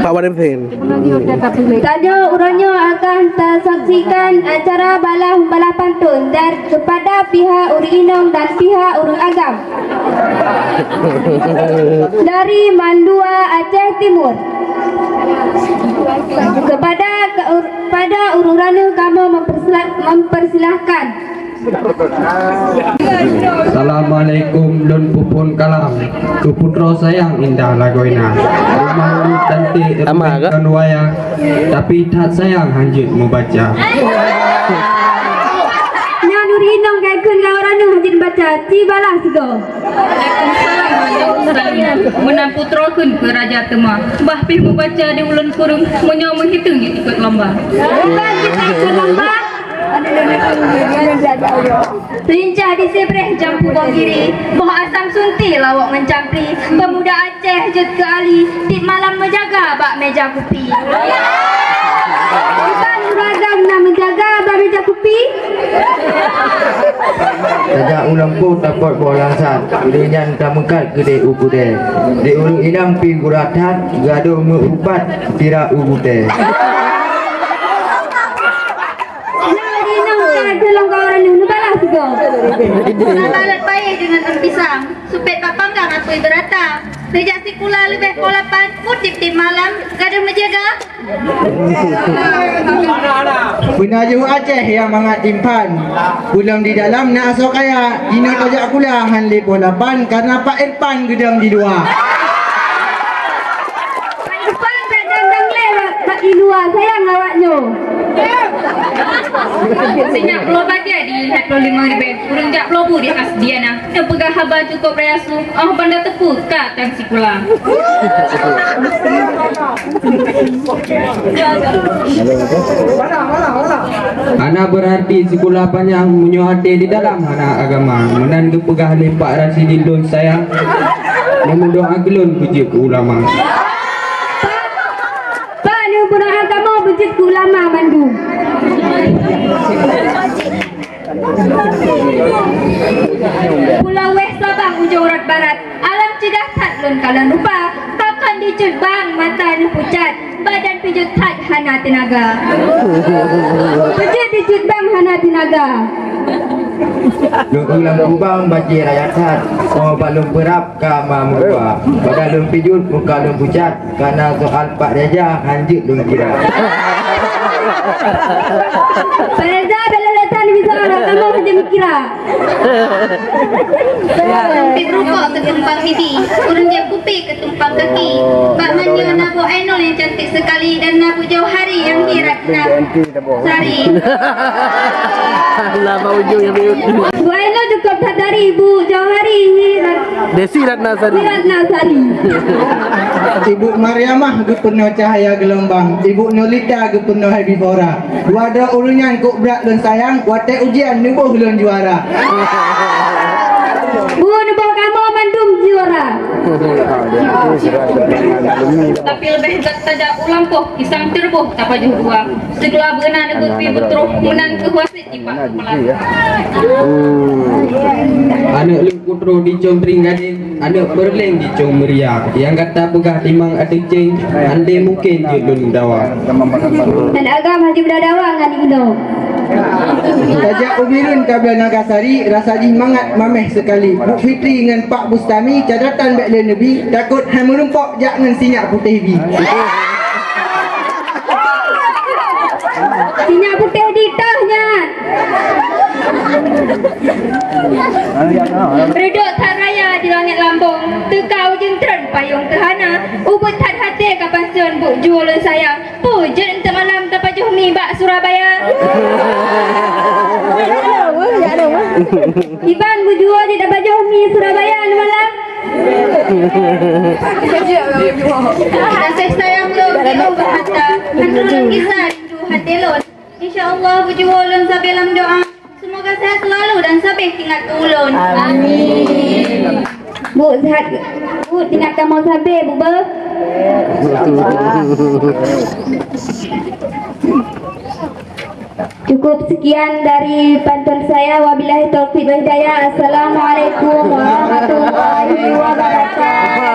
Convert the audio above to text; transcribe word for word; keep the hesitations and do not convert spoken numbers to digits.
Pak Wan Hussein. Tanyoe uroe nyoe akan tasaksikan acara balah-balah pantun dari kepada pihak ureueng inong dan pihak ureueng agam dari Mandua, Aceh Timur. Kepada ke-, ur-, pada ureueng raneuk kamoe mempersila-, mempersilahkan. Assalamualaikum, lôn peuphon kalam keu putroe sayang indah lagoina. Rumoh lôn cantik, rumoh lôn wayang, tapi that sayang hanjeuet meubaca. Nyan ureueng inong ka kheun ngon ureueng hanjeuet meubaca, ci balah sigoe. Waalaikumsalam, Raja Ustaz. Meunan putroe kheun keu raja teuma. Bah pih meubaca di ulôn kureueng, meunyoe meuhiteueng jeuet ikot lomba. Bukan kita ikot lomba. Lincah di Sibreh jampu bong giri, boh asam sunti lawok ngon campli, pemuda Aceh jeuet keu ahli, tiep malam meujaga bak meja kupi. Bukan ureueng agam na meujaga bak meja kupi. Tajak u lampôh tapot boh langsat, ulèe nyan tameukat keudeh u keudè. Di ureueng inong pih gura that, gadôh meu-upat sira u gutèe. Nyoe di inong ka jeulong ka ureueng nyoe, neubalah sigoe. Salah lôn payèh deungon daun pisang, supet bak panggang apui beurata. Neujak sikula leubeh poh lapan, mutiep-tiep malam, gadôh meujaga. Peunajoh Aceh nyang mangat timphan. Pulang di dalam na asoe kaya, jinoe tajak sikula han lé poh lapan, karena Pak Irfan geudong di luwa. Irfan ka dandang lé bak, bak di luwa, sayang awak nyoe. Sinyak bloe bajèe di lhèe ploh limong ribèe, ureueng jak bloe bu di Asdiana. Nyoe peugah haba cukôp raya su, oh banda teupeu ka tan sikula. Hana beurarti sikula panyang meunyoe até di dalam hana agama. Meunan geupeugah lé Pak Rasidin lôn sayang, meumeudoá keu lôn beujeuet keu ulama. Pak, nyoe bunoe agama beujeuet keu ulama mandum. Pulo Weh Sabang ujong rot barat, alam ceudah that lôn kalon rupa, pakon dicut bang mata neupucat, badan pijuet that hana teunaga. Peujeuet dicut bang hana teunaga. Lôn ulang kubang bajèe raya that, oh bak lôn peurab ka ma meurupa, badan lôn pijuet muka lôn pucat. Kana soal Pak Raja hanjeuet lôn kira. Pak Raja bela latan bisa orang kamu hanjeuet kira. Sampai berukok ke tumpang pipi, ureueng jak kupi ke tumpang kaki. Bak manyang na Bu Ainul yang cantik sekali dan na Bu Jauhari yang hirat na sari. Lah bak ujung yang Bu Ainul cukup sadari, Bu Jauhari hirat. Desi Ratnasari. Ratnasari. Ibu Mariamah geupeunoh cahya geulumbang, Ibu Nurlita geupeunoh herbivora. Dua droe ureueng nyan kok brat lôn sayang, watèe ujian neuboh lôn juara. Bu neuboh kamoe mandum juara. Tapi leubeh gèt tajak u lampôh, pisang teureubôh tapajoh dua. Sikula beuna neubeuet pih beutroh, meunan keuh wasiet jipat keupeue. Aneuk lôn putroe di Cong Tring Gadeng, aneuk Peureuleng di Cong Meuria. Nyang gata peugah timang ateueh ceng, andai mungken jeuet lôn dawa. Dan agam hana jipeudadawa ngon inoe. Tajak u Bireuen ka bloe Nagasari, rasa jih mangat mamèh seukali. Bu Fitri ngon Pak Bustami, catatan bèk lé neubi, takot hai meurumpok jak ngon sinyak putéh bi. Sinyak putéh di toh nyan. Reudôk that raya di langèt lambông, teuka ujeuen treun payông teuhana, ubeut that até ka pansôn bu juoe lôn sayang. Peue jeuet eunteuk malam tapajoh mi bak Surabaya? Iban bu juoe jeuet tapajoh mi Surabaya neumalam. Gaséh sayang lôn jiôh bak hata, han turun gisa rindu hati lôn. Insya Allah bu juoe lôn sabe lam doa. Semoga sehat selalu dan sabe ingat keu ulôn. Amin. Bu, sehat. Bu, ingat kamoe sabe, Bu, beuh. Cukup sekian dari pantun saya. Wabillahi taufiq wal hidayah. Assalamualaikum warahmatullahi wabarakatuh.